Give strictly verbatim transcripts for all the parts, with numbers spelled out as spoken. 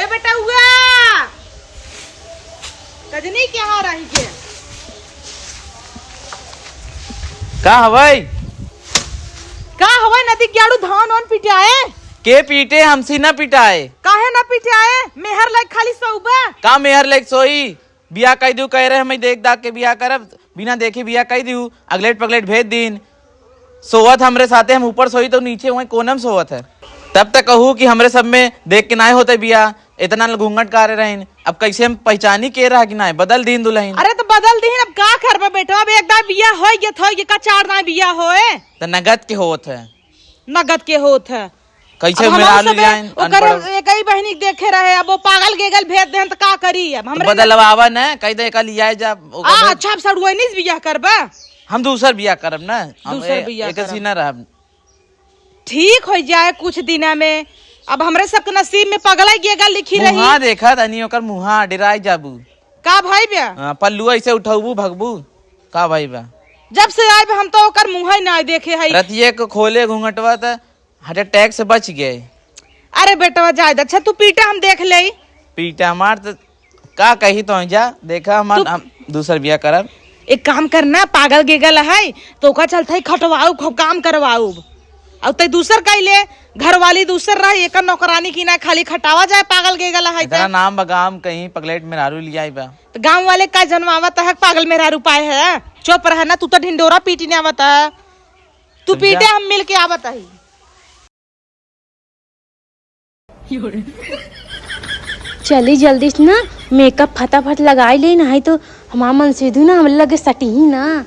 ए बेटउआ, कजनी के यहाँ रही के? का हवई? का हवई, नदी कियाड़ू धान वान पिटाए? के पीटे, हमसे ना पिटाए। काहे ना पिटाए? मेहर लायक खाली सउबा। का मेहर लायक सोई? बियाह कइ दिउ कहे रहे, हमें देख दाख के बियाह करब, बिना देखे बियाह कइ दिउ, अगलेट पगलेट भेज दीन। सोवत हमरे साथे, हम ऊपर सोई तो नीचे वहीं कोनम सोवत है। तब तक कहू कि हमरे सब में देख के नाय होते बियाह, इतना न घूंघट कारे रहिन। अब कैसे हम पहचानी के रहा कि नाय, बदल दीन दुलहिन। अरे तो बदल दीन, अब का करबे बेटवा, अब एक दाई बियाह होई गया, थोई गया, का चार दाई बियाह होए? तो नगद के होत है। नगद के होत है। कैसे अब हम मेहरारू सब ले आइन, ओकर अनपढ़? एक ही बहिनी के देखे रहे, अब वो पागल गेगल भेज देहन त का करी? अब तो हमरे बदलवावा न, कह दे, कल लियाए जा, ओकर आ, भेज। अच्छा, अब सड़ुआइनी से बियाह करबा? हम दूसर बियाह करब न, हम दूसर ए-, बियाह एक करब। सी न रहब। ठीक हो जाए कुछ दिना में। अब हमरे सबके नसीब में पगला गेगल लिखी रही। मुहा देखा तनी ओकर मुहा, डेराई जाबू। का भाई बे? हाँ, पल्लू ऐसे उठौबू, भगबू। का भाई बा? जब से आए बे, हम तो ओकर मुँह ही ना देखे हई। रतिये को खोले घूंघटवा त heart attack से बच गए। अरे बेटवा, जाए दे। अच्छा, तू पीटा, हम देख लेई। पीटा हमार त का कही तो जा, देखा हमार, तू हम दूसर बियाह करब। एक काम करना, पागल गेगल है, तो ओका चलते ही खटवाऊ, खूब काम करवाऊ। अउ तै दूसर कइले, घरवाली दूसर रह, एकर नौकरानी की ना खाली खटावा जाए पागल गेगल है इतना त। नाम बा गाम कहीं पगलेट मेहरारू लियाई बा। त गाँव वाले का जनवावत है पागल मेहरारू पाए है? चुप रह ना, तू तो ढिंडोरा पीटी ने आवत है। तू समझा? पीटे हम मिल के आवत ही। चली जल्दी से ना makeup फटाफट लगाई ले, नहीं तो हमार मन सेधू ना हम लगे सटी ही ना।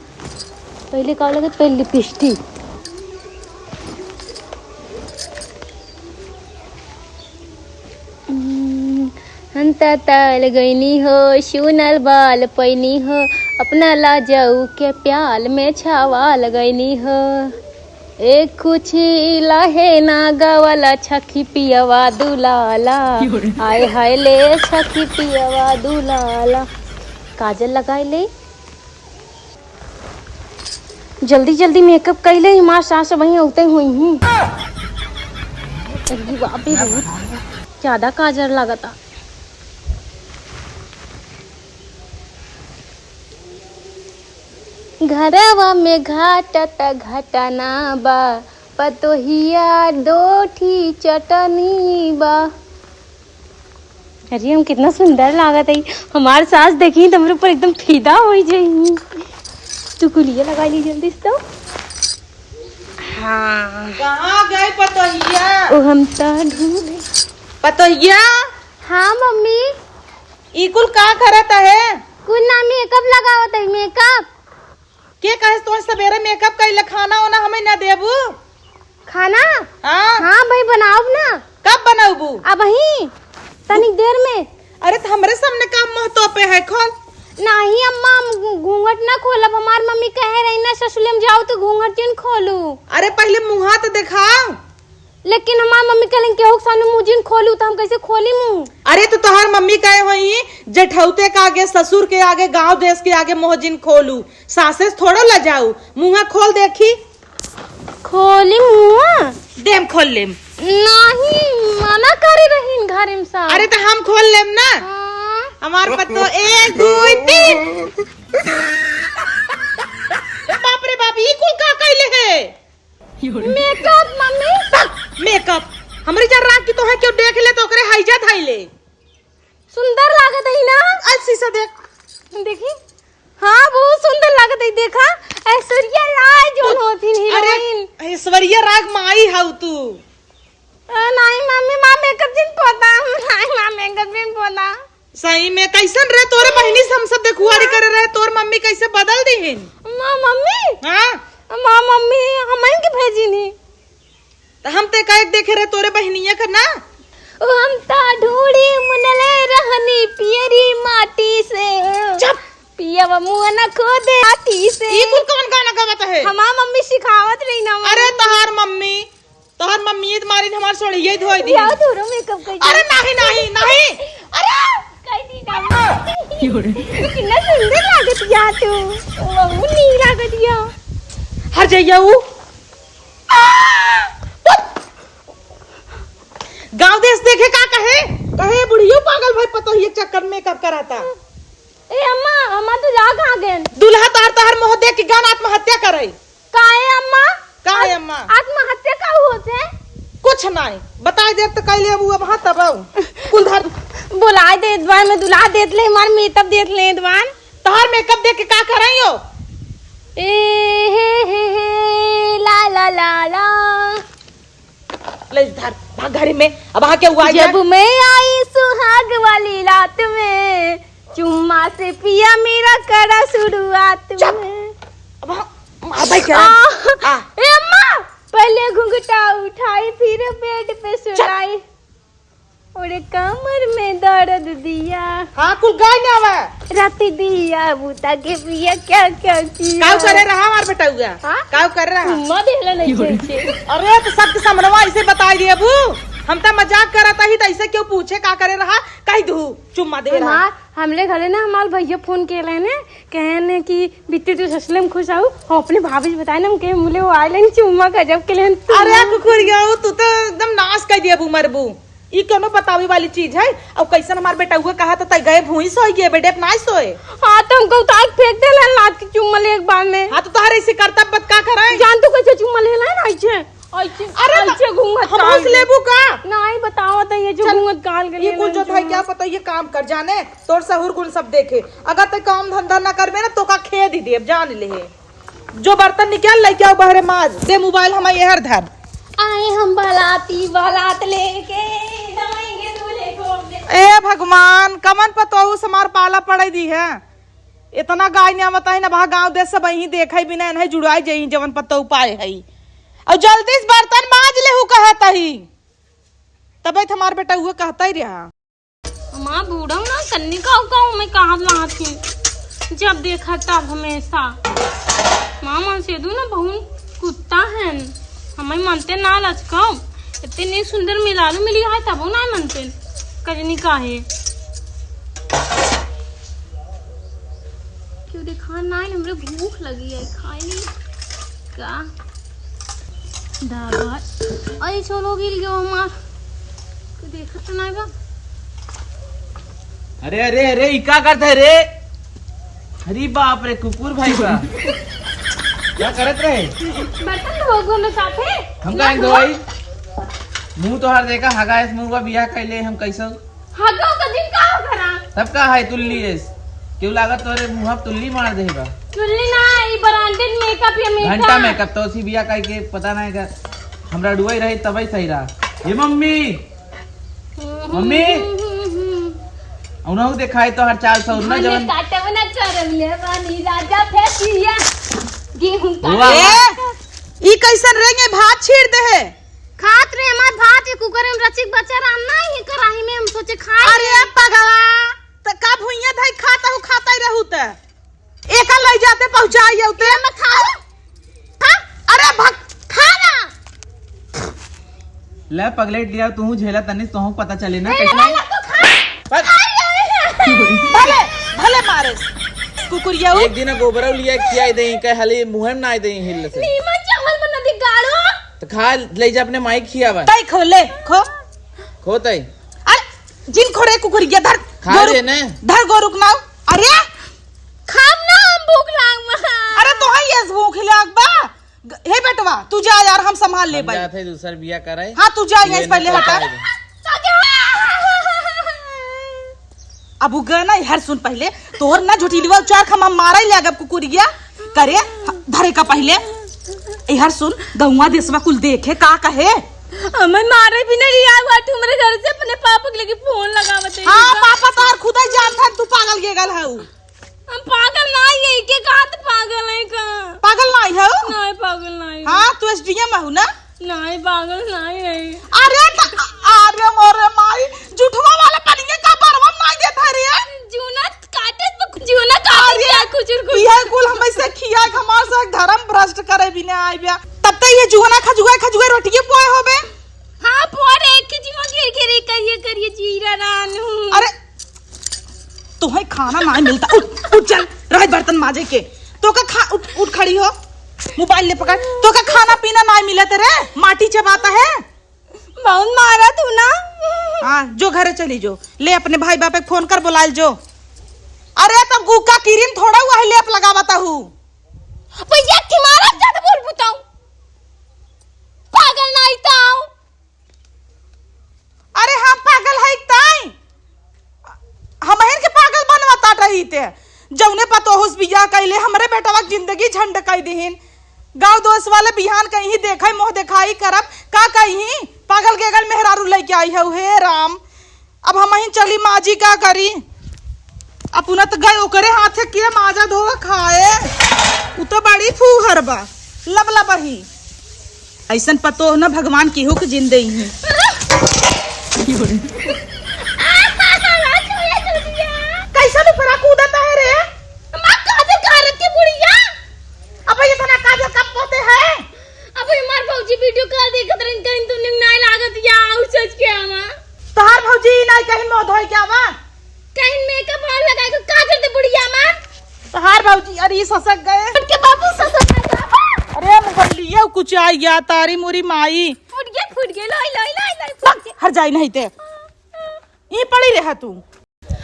पहले का लगे, पहले लिपस्टिक। हम्म, हम त ताल गइनी हो, सुनल बाल पैनी हो, अपना लाजऊ के प्याल में छावाल गइनी हो। एक कुछ लहे ना गवला छखी पियवा दुलाला। आय हाय ले छखी पियवा दुलाला। काजल लगाई ले। जल्दी जल्दी makeup कइले, हमार सास वहीं औते हुई ही। अरे बाप रे, बहुत ज्यादा काजर लागता। घरवा में घाटत घटना बा, पतोहिया दोठी चटनी बा। अरे, हम कितना सुंदर लागत हई। हमार सास देखी त हमरे ऊपर एकदम फिदा होइ जाई। तू कुलिया लगा ली जल्दी से तो। हाँ। कहाँ गई पतोहिया? ओ, हम त ढूंढे। पतोहिया? हाँ मम्मी। ई कुल का करत है? कुल ना makeup लगावत है, makeup। के कहे तोहे सबेरे makeup कइले, खाना ओना हमें ना देबू? खाना? हाँ। हाँ भाई, बनाउब ना। कब बनाउबू? अबहीं, तनिक देर में। अरे, त हमरे सामने का मुँह तोपे है, खोल। नहीं अम्मा, हम घू-, घूंघट ना खोलब। हमार मम्मी कहे रही ना, ससुरे में जाओ तो घूंघट जिन खोलू। अरे, पहले मुँहा तो देखाओ। लेकिन हमार मम्मी कहलिन, "केहू के सामने मुँह जिन खोलू," त हम कैसे खोली मुँह? अरे, त तोहार मम्मी कहे होई, "जेठौते के आगे, ससुर के आगे, गाँव देश के आगे मुँह जिन खोलू, सासे से थोड़ो लजाऊ, मुँह खोल देखी।" खोली मुँह? देम खोल लेम। नहीं, मना करे रहीन घरे में सब। अरे, त हम खोल लेम ना। हाँ। हमार पतो, एक, दो, तीन। बाप रे बाप, ई कुल का कइले है? Makeup, मम्मी। Makeup? हमरी जान राख कि तोहे केहू देख ले त ओकरे हैजा धइ ले। सुंदर लागत है ना? आज शीशा देख। देखी। हाँ, बहुत सुंदर लागत है। देखा, ऐश्वर्या राय जोन होती अरे, heroine। ऐश्वर्या राय माई हऊ तू। अ, नहीं मम्मी, माँ makeup जिन पोता। नहीं माँ, makeup जिन पोता। सही में, कैसन रे तोरे बहिनी से हम सब देखुआरी करे रहे, तोर मम्मी कैसे बदल दिहिन? माँ, मम्मी? हाँ? माँ, मम्मी, हमन के भेजिन ही। त हम ते का एक देखे रहे तोरे बहिनिया का ना? ओ हम ता ढूढ़ी मुनले रहनी पियरी माटी से। चुप! पियवा मुआ ना खोदे माटी से। ई कुल कौन गाना गावत है? हमार मम्मी सिखावत रही ना, अरे मम्मी। तोहार मम्मी, तोहार मम्मी त मारिन हमार सोड़िया धोई दी। या तोरो makeup कर अरे नहीं, नहीं, नहीं। अरे कह दी ना। कितना सुंदर लागत या तू। बहुत नीक लागत या। हर जइया ऊ। गाँव देश देखे का कहे? कहे बुढ़ियो पागल भई पतोहिए के चक्कर में मेकअप कराता। ए अम्मा, अम्मा, दूल्हा कहाँ गएन? दूल्हा तोहार, तोहार मुँह देख के गएन आत्महत्या करे। काहे अम्मा? काहे अम्मा? आत्महत्या का होत है? कुछ नाहीं, बताइ देब त कइ लेबू अब, हाँ तब आऊ। कुल धर। बोलाइ देत बान, मैं दूल्हा देत ले, हमार मेकअप देत लेत बान। तोहार मेकअप देख के का करइयो? ए हे हे हे, ला ला ला ला। ले धर, भाग घरे में। अब आके हुआ जब मैं आई सुहाग वाली रात में, चुम्मा से पिया मेरा करा शुरुआत चुप। में। अब हम, अब भाई करा। आ, आ। ए अम्मा, पहले घुंघटा उठाई, फिर बेड पे चुप। सुलाई। और कमर में दर्द दिया। हाँ, कुल गाय ना आवे। राती दिया बूता के पिया क्या क्या किया। काऊ करे रहा हमार बेटउआ? हाँ? काऊ करे रहा? चुम्मा देहला नहीं चाहिए। अरे, तो सबके सामनवा ऐसे बताइ देबू? हम त मजाक करत ही, त ऐसे केहू पूछे का करे रहा, कहि दू, चुम्मा दे रहा। हमार, हमरे घरे ना हमार भैया फोन केले ने, कहेन कि बिट्टी तू ससुरे में खुश आऊ, हम अपने भाभी से बताए ना, हम कहे मुले वो आइलन चुम्मा गजब के लेन तू। अरे कुकुरिया, तू तो एकदम नाश कइ देबू, मरबू। ई कउनो बतावे वाली चीज है? अब कइसन हमार बेटउआ कहा त तै गए भूई सोइ गए, बेडे पे नाहीं सोए। हाँ, त हमका उतार के फेंक देला लात के चुम्मा ले एक बार में। हाँ, त तोहरे ऐसे करतब बत का करे? जान तू कइसे चुम्मा लेला है ना ऐसे? ऐसे, अरे, ऐसे घूंघट हम काल घूस के। लेबू का? नाहीं, बतावा त ये जो चल, घूंघट काल के ये लेला कुल जो जो। था, क्या पता ये काम कर जाने, तोर सहूर गुण सब देखे। अगर तै काम धंधा ना करबे ना, तोका खेद ही देब, जान ले। जो बर्तन निकाल, लइके आउ बहरे माज। दे मोबाइल हम एहर धर। आए हम बाराती, बारात लेके जाएंगे दूल्हे को अपने। ए भगवान, कमन पतोहू से हमार पाला पड़इ दिहे। एतना गाय नियामत है ना, भा गाँव देश सब यहीं देखइ बिना, इन्हें जुड़ाइ जइहीं जवन पतोहू पाए हई। अउ जल्दी से बर्तन माज लेहू कहत ही। तबे त हमार बेटउआ कहतइ रहा। हमार बूढ़ा ना कन्नी का का मैं कहाँ लात ही, जब देखा तब हमेशा। माँ मन से दू ना बहुत कुत्ता है, हमें मनते ना लचकाओ। इतनी सुंदर मेहरारू मिली है तबो ना मनते, कजनी का है। क्यों देखा ना, हमरे भूख लगी है, खाई नहीं का? दादा, अरे चलो गिर गयो हमार। कोई देखत तो नहीं बा। अरे, अरे, अरे, ई का करत है रे? अरे बाप रे, कुकुर भाई बा। का करत रहे? बर्तन धोगो में साथे। हम काहे धोई? मुँह तोहार देखा, हगायस मुँह बा, बियाह कैले हम कैसे? हगो का दिन का हो घरा? तब का है तुल्ली एस? क्यों लागत तोरे मुँह पे तुल्ली मार दे बा? तुल्ली ना, ई branded makeup या makeup। घंटा makeup तो उसी बिया काहे के पता नहीं का। हमरा डुआई रही तबई सही रहा। ये मम्मी, मम्मी। उन्हों देखाई तो हर चाल सौर ना हमें जवन। काटब ना करब ले बानी राजा फेसिया। गेहूं काटब। वाह। ए, ई कैसन रेंगे भात छीड़ दे है? खात रहे हमार भात, ये कुकर में रचिक बचा रहा, नहीं है कराही में, हम सोचे खाए। अरे पगला, त का भुइयां धई खाता हूँ, खाता ही रहू त। एका लई जाते पहुँचाई आऊ ते। मैं खाऊ? हाँ? अरे भग, खा ना। ले पगलेट लिया, तू झेला तनी, तोहू पता चले ना ए, कैसे। ले, ले, तू खा। बस। खा ले। भले, भले मारे। कुकुरिया उ। एक दिन गोबरऊ लिया खियाई दे, कह हली मुँह में ना दे हिल से। नीमन चावल बना दे गाड़ो। तो खा, ले जा अपने माई खियावा। तई खो, ले, खो। खो तई। अरे, जिन खो रे कुकुरिया, धर, खा गोरुक, ले ने। धर गोरुक नाव। अरे, खाम ना, हम भूख लाग मा। अरे, तो है ये भूख लाग बा। ग-, हे बेटवा, तू जा यार, हम संभाल ले हम भाई। जात है दूसर बिया कराए। हाँ, तू जा, ये यहीं से पहले ना हटा। पता है। अब उ गए ना, इहर सुन पहिले, तोर ना झुठिलवा उचार खमा मारा ही लागब कुकुरिया करे, धरे का पहिले। इहर सुन, गौवा देसवा कुल देखे, का कहे? हमें मारे भी नहीं आया हुआ, तू मेरे घर से अपने पापा के लेके फोन लगावत है। हाँ, पापा तोहर खुदा ही जानत है, तू पागल गेगल है उ। हम पागल नाहीं है, के कहा त पागल है का? पागल नाहीं है? नाहीं, पागल नाहीं। हाँ, तू एसडीएम हऊ ना? नाहीं, पागल नाहीं है। अरे त, अरे मोरे माई, जुठवा वाला पनिया का बरवा नाहीं देत है रे? जूना काटे त जूना काटे अरे, क्या खुजूर खुजूर। ये कुल हम ऐसे खिया के हमार से धर्म भ्रष्ट करे बिना आइ बा। तब त ये जुआना खजुआ खजुआ रोटिये पोए होबे। हाँ, पोरे खजुआ गिर गिर करिए करिए जीरा रानू। अरे, तोहे खाना नाहीं मिलता। उठ, उठ चल, रह बर्तन माजे के। तोका खा, उठ, उठ खड़ी हो। मोबाइल ले पकड़। तोका खाना पीना नाहीं मिलत रे, माटी चबाता है। बहुत मारा तू ना। हाँ, जो घरे चली जो, ले अपने भाई बाप के फोन कर बोलाइल जो। अरे तब गुका किरिन थोड़ा हुआ है, लेप लगावत हूँ। भैया, तुम्हारा जद बोल बताऊं, पागल नहीं तो। अरे हम पागल है ताई, हमहिन के पागल बनवा ताट रही ते। जौने पतोहुस बियाह कैले, हमरे बेटवा के जिंदगी झंड कई दिहिन। गाँव दोस्त वाले बिहान कहीं देखे, मोह देखाई करब, का कहीं पागल गेगल मेहरारू लेके आई है। हे राम, अब हमहिन चली माजी का करी। अपना तो गए ओकरे हाथे के माजा धोवा खाए। उ तो बड़ी फूहर बा, लबलबही। ऐसन पतोह न भगवान केहू के जिन देइहीं। कैसन ऊपरा कूदत है रे? अम्मा, काजल कहाँ रखी बुढ़िया? अब इतना काजल कब पोते है? अब हमार भौजी वीडियो कॉल देखत रहन, कहीं तू निक नाय लागत या, उ सोच के आवा। तोहार भौजी ई नाय कहीं मुँह धोए के आवा। कहीं मेकअप और लगाए को काजल दे बुढ़िया मार। तोहार भौजी, अरे ई ससक गए। उनके बाबू ससक गए। अरे मोबाइल लिए कुछ आ गया, तारी मोरी माई। फूट गया, फूट गया, लाई, लाई, लाई, लाई, फूट गया। हर जाई नहीं ते। ई पड़ी रहा तू।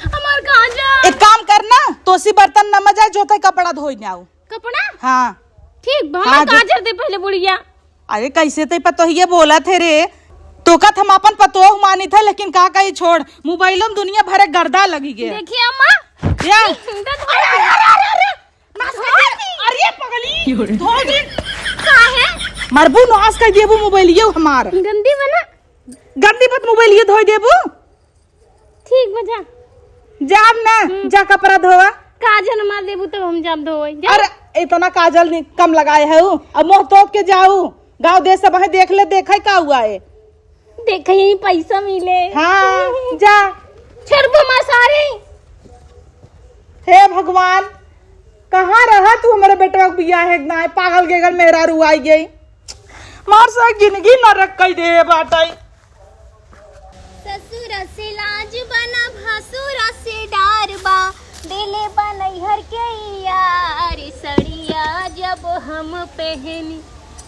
हमार कहाँ जा? एक काम करना, तोसी बर्तन न मजा, जोते कपड़ा धोई न आऊ। कपड़ा? हाँ। ठीक बा, हाँ, हमार जो काजर दे पहले बुढ़िया। अरे कैसे ते पतोहिए बोलत है रे? तोका त हम अपन पतोह मानित है, लेकिन का कही छोड़, मोबाइलो में दुनिया भर के गर्दा लगी गे। देखिए अम्मा। या। अरे, अरे, अरे, अरे, अरे, नाश कर दे। अरे पगली, धो दे। का है? मरबू, नाश कर देबू मोबाइल ये हमार। गंदी बना। गंदी मत मोबाइल ये धोई देबू। ठीक बा, जा। जाब ना, हम्म। जा कपड़ा धोवा। काजल मार देबू तब हम जाब धोवे, जा। अरे, इतना काजल नहीं, कम लगाए है उ। अब मुँह तोप के जाऊ। गाँव देश सब है, देख ले, देखे का हुआ है। देखे यही पैसा मिले। हाँ, जा। छोड़बो माँ सारे। हे भगवान, कहाँ रहा तू, हमारे बेटवा के बियाह है ना, पागल गेगल मेहरारू आई गई। मार से जिंदगी नरक कई दे बाटई। ससुर से लाज बा ना भसुर से डार बा, देले बा नैहर के यार। सड़िया जब हम पहनी,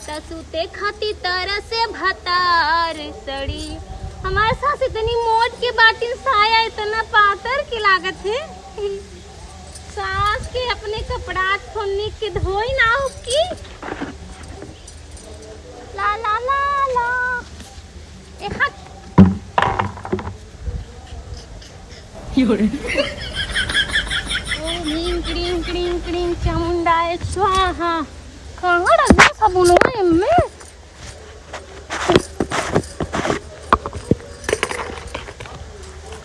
त सूते खाती तरस भतार। सड़ी, हमार सास इतनी मोट के बाटिन, साया इतना पातर के लागत है। सास के अपने कपड़ा फोन्नी के धोई ना हो की। ला, ला, ला, ला। ए, हट। ओम ह्रीं क्रीं क्रीं क्रीं चामुंडाय स्वाहा। कहाँ रख गया साबुनवा एम्मे?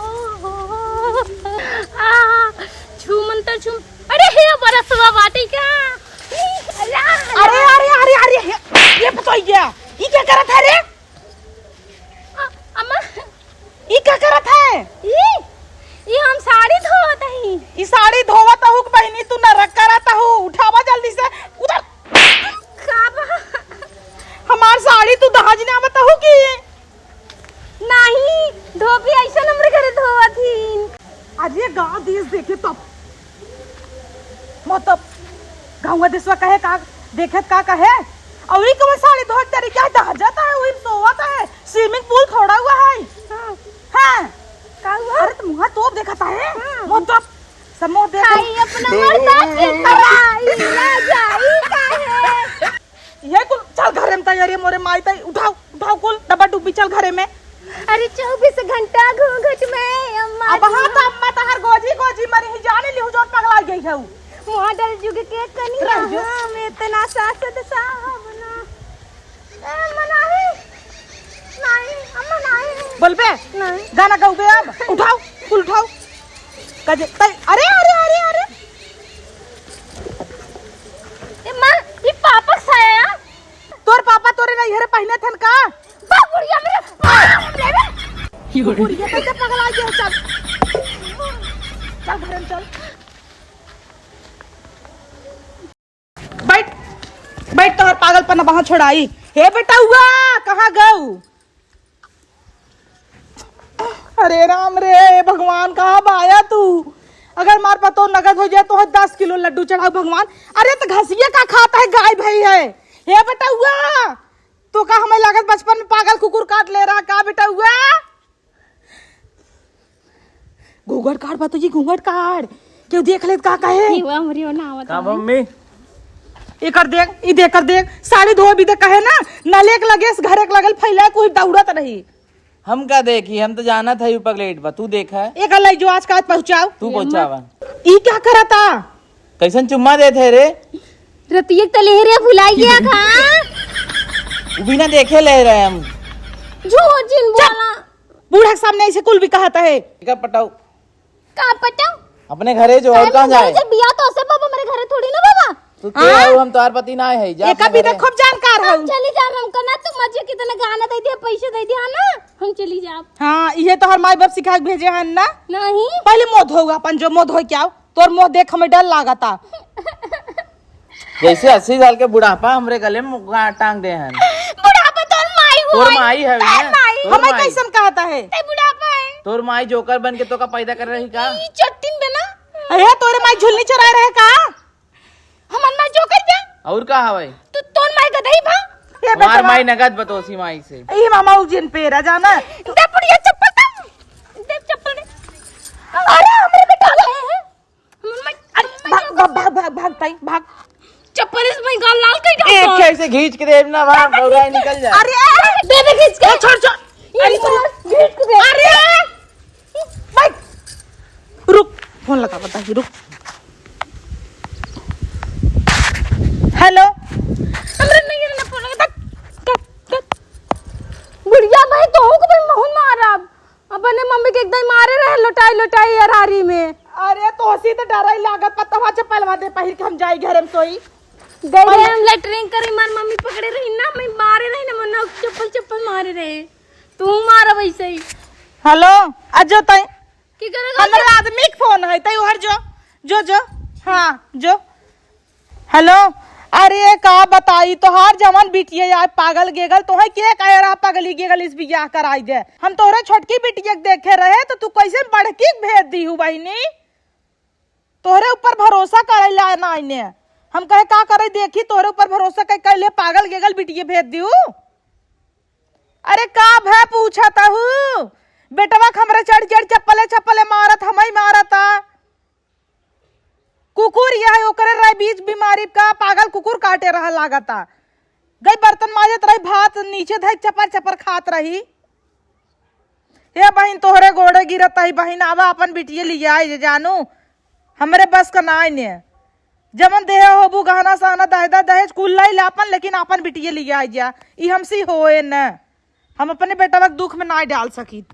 ओहो। आ, छू मंतर छू। अरे हे बरसवा बाटी का। अरे, अरे, अरे, अरे, हे, ये पतोहिया, ई क्या करत है रे? अ-, अम्मा। ई का करत है? ई, ई हम साड़ी धोवत हई। ई साड़ी धोवत हूँ कि बहिनी, तू नरक करत हूँ। उठावा जल्दी से, उधर। का बा? हमार साड़ी तू दहाज ने आवत हूँ कि? नहीं, धोबी ऐसा हमरे घरे धोवत ही। आज ये गाँव देश देखे तब, मतलब, गाँव देशवा कहे का, देखे का कहे, और ई कवन साड़ी धोत तरीका है, दहाजत है, वही सोवत है, swimming pool खोड़ा हुआ है। हाँ। हाँ। का हुआ? अरे, तो मुँह तोप देखत है। हाँ। मुँह तोप, सब मुँह देख। खाई अपना मर्दा के खवाई, ना जाई काहे? ये कुल, चल घरे में तैयारी, मोरे माई तई, उठाओ, उठाओ कुल, डब्बा डुब्बी, चल घरे में। अरे, चउबीस घंटा घूंघट में अम्मा अब हाँ जी। तो अम्मा तहार गोजी गोजी मरी ही, जाने लिहू जोन पगला गई है। मॉडल जुग के कनिया रह जो। हम इतना सासद साहब ना। ए, मनाही। नहीं, अम्मा नहीं। बोलबे? नहीं। गाना गाउबे अब? उठाओ, फूल उठाओ। कजे, तई, अरे, अरे, अरे, अरे। ए माँ, ई पापा के साया। तोर पापा तोरे नैहरे पहिने थन का? बा बुढ़िया मेरे। बुढ़िया कैसे पगला गया? चल। चल घरे में चल। बैठ, बैठ, तोहर पागलपन वहाँ छोड़ाई। हे बेटउआ, कहाँ गऊ? अरे राम रे भगवान, कहाँ बाया तू? अगर मार पतो नगद हो जाए तो दस किलो लड्डू चढ़ाऊ भगवान। अरे तो घसिया का खाता है, गाय भई है। हे बेटउआ, तो का हमें लागत बचपन में पागल कुकुर काट ले रहा का बेटउआ? घूंघट काढ़ बा तो ये घूंघट काढ़। केहू देख लेत का कहे? ये वो हमरी ओर ना आवत का हवे। मम्मी? एकर देख, ई देख कर देख, साड़ी धोए भी दे कहे ना, नले के लगे से घरे के लगल फैला कोई दौड़त रही। हम का देखी, हम तो जानत है यू पगलेट बा, तू देखा। एकर लई जो आज का आज पहुँचाओ। तू पहुँचावा। ई क्या करता? कैसन चुम्मा देत है रे? रतिया के तले रे भुलाई गया था। वो बिना देखे ले रहे हम। झूठ जिन बोला। बूढ़ा के सामने ऐसे कुल भी कहता है। एका पटाऊ। का पटाऊ? अपने घरे जो, और कहाँ जाए? जब बिया तो से बाबा मेरे घरे थोड़ी ना बाबा। तू के हाँ? हो, हम तोहार पति ना है, जा एका अपने भी घरे। तो खूब जानकार हम हो। चली जा, हमका ना तू मजे कितना गाना दे दिया, पैसे दे दिया ना, हम चली जाब। हाँ, ये तो हर माई बाप सिखा के भेजे हैं ना। नहीं। पहले मुँह धो अपन, जो मुँह धो के आओ, तोर मुँह देख हमें डर लागता। जैसे अस्सी साल के बुढ़ापा हमरे गले में गा-, टांग दे हन। बुढ़ापा तोर माई हो। तोर माई है तोर ना? माई। तोर हमें माई। कैसन कहता है? ते बुढ़ापा है। तोर माई जोकर बन के तोका पैदा कर रही का? ई चट्टिन बे ना। अरे तोरे माई झुलनी चोराए रहे का? हमर माई जोकर बे। और का हवे? तू तोर माई गदही बा। ये हमार बेटवा। माई नगद बतोसी माई से। ई मामा उजिन पेरा जाना। दे बुढ़िया चप्पल दे। दे चप्पल दे। अरे हमरे बेटा ले। अरे, भाग, भाग, भाग, भाग, भाग, ताई, भाग। चप्पल इस भाई गाल लाल कई ए, डाल। कैसे घींच के देब ना, भाग, दौड़ाई निकल जा। अरे, दे दे घींच के। ए, छोड़, छोड़। ये अरे, तो घींच के दे। अरे, भाई, रुक, फोन लगा, बता, रुक। हेलो। अरे, नहीं, नहीं, फोन लगा, कट, कट, कट। बुढ़िया भाई, तो हो को भाई, महून मारब। अपने मम्मी के एकदम मारे रहे लोटाई लोटाई अरारी में। अरे तोहसी तो डराई लागत, पता हुआ चप्पलवा दे पहिर के हम जाई घर में सोई। गई रहे हम लेटरिन करे, मार मम्मी पकड़े रही ना, मैं मारे रही ना, मन्ना चप्पल चप्पल मारे रहे। तू मारा वैसे ही। हेलो, अजो ताई। की करे हमरे आदमी के फोन है, ताई उहर जो, जो, जो, हाँ, जो। हेलो, अरे का बताई तोहार जवन बिटिया यार पागल गेगल, तोहे के कहे रहा पागली गेगल इस बियाह कराई दे। हम तोहरे छोटकी बिटिया के देखे रहे तो तू कैसे बड़की के भेज दीहू बहिनी? तोहरे ऊपर भरोसा करे ला नाइने। हम कहे का करे देखी तोहरे ऊपर भरोसा कर कैले पागल गेगल बिटिया भेज दीहू। अरे का भे पूछत हू? बेटवा के हमरे चढ़ चढ़ चप्पले चप्पले मारत हमई मारता। कुकुर यह ओकरे रहे बीच बीमारी का पागल कुकुर काटे रहा लागता। गई बर्तन माजत रही, भात नीचे धई चपर चपर खात रही। हे बहिन, तोहरे गोड़े गिरत हई बहिन, आवा अपन बिटिये लियाई जे जानू, हमरे बस का नाई ने। जवन देहे होबू गहना सहना दहेदा दहेज कुल लई ला अपन, लेकिन अपन बिटिये लियाई जा, ई हमसे होए न। हम अपने बेटवा के दुख में नाई डाल सकी।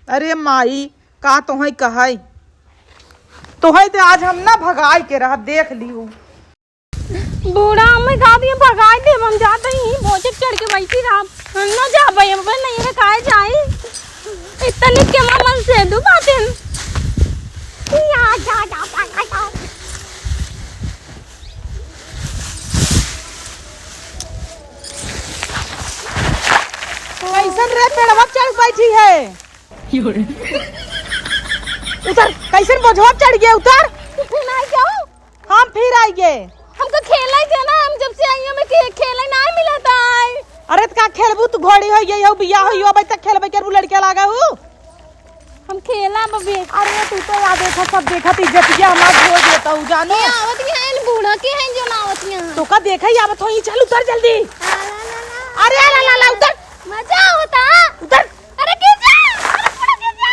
अरे माई, का तोहई कहई? तोहई ते आज हम ना भगाई के रह, देख लिहू। बूढ़ा हमें खा दिए, भगाई दे, हम जाते ही बोझे चढ़ के बैठी रहा। हम ना जा भाई, हम नहीं रे खाए जाई। इतनी के मामल से दू बातें। या जा, जा, जा, जा, जा। कैसन रे पेड़वा चढ़ बैठी है? उतर, कैसन बोझवा चढ़ गया, उतर। तू फिर आई जाओ। हम फिर आई गए। हमको खेला ही देना, हम जब से आई हमें खे-, खेला ही ना मिला था। अरे त का खेलबू, तू घोड़ी हो गई हो, बिया हो, अबे तक खेलबे करबू, लड़के लागा हूँ। हम खेला बबे। अरे तू तो याद देखा, सब देखा, तू इज्जतिया हमार धो देता हूँ, जानो। ये आवत ही है, इन बूढ़ा के हैं जो ना आवत ही हैं। तो का देखा ही आवत हो, ये चल उतर जल्दी। ला, ला, ला, ला। अरे ला, ला, ला, उतर। मजा होता। उतर। अरे गिर जा, अरे पूरा गिर जा।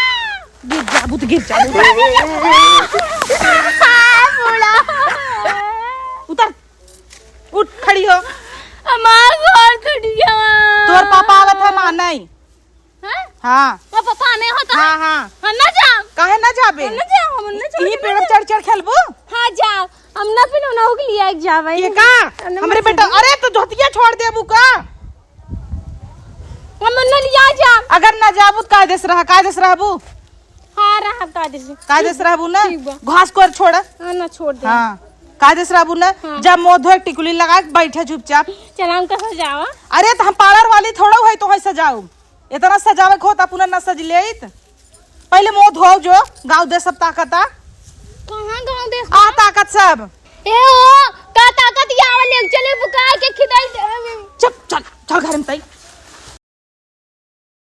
गिर जा, बुत गिर जा, बुत। हाँ, बूढ़ा। उतर। उठ, खड़ी हो। हमार गोड़ टूट गया। तोर पापा आवत है मानई। हाँ? हाँ। वो पापा नहीं होता। हाँ, हाँ। हम ना जाम। काहे ना जाबे? हम ना जाम, हम ना जाम। यही पेड़ चढ़ चढ़ खेलबो? हाँ, जाओ। हम ना फिर उन्हों के लिए एक जावे। ये का? हमरे बेटा, अरे तो धोतिया छोड़ देबू का? हम ना लिया जाम। अगर ना जाबू तो कायदे से रहा, कायदे से रहबू। हाँ, रहब कायदे से। कायदे से रहबू ना? ठीक बा। घास को छोड़। हाँ, ना छोड़ दे। हाँ, कायदे से रहबू ना? हाँ। जब मुँह धोए टिकुली लगा के बैठे चुपचाप। चल, हम कैसे जावा? अरे, तो हम पार्लर वाली थोड़ा है तो है सजाऊ। इतना सजावे के होता, पुनः ना सज लेइत। पहले मुँह धोओ जो, गाँव दे सब ताकत आ। कहाँ गाँव दे? आ ताकत सब। ए ओ, का ताकत ये आवे ले चले बुकाय के खिदाई दे। चुप, चल, चल घर में तई।